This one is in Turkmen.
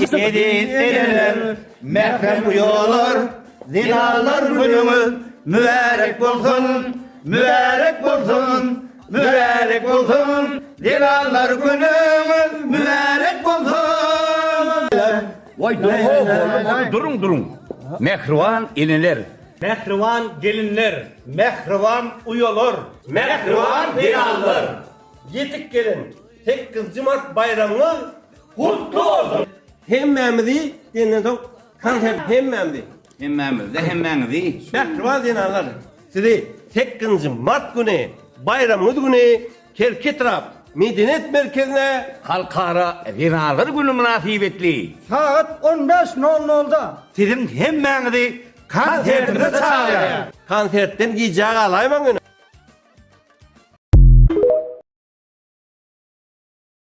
Eziz eneler, mährem uýalar, zenanlar günüňiz mübärek bolsun, mübärek bolsun, mübärek bolsun, zenanlar günüňiz mübärek bolsun! Waý duruň-ow, boldy, boldy, duruň, duruň. Mähriban eneler. Mähriban gelinler. Mähriban uýalar. Mähriban zenanlar. Ýetik gelen sekizinji mart baýramyňyz gutly bolsun! Hemmämizi diýenden soň konsert hemmämizi. Hemmämizde hemmäňizi. Mähriban zenanlar sizi sekizinji mart güni baýramyňyz güni Kerki etrap Medeniýet merkezine Halkara zenanlar güni mynasybetli. Sagat on bäş nol nolda. Siziň hemmäňizi konsertimize çagyrýarys. Konsertden gijä galaýmaň ýöne.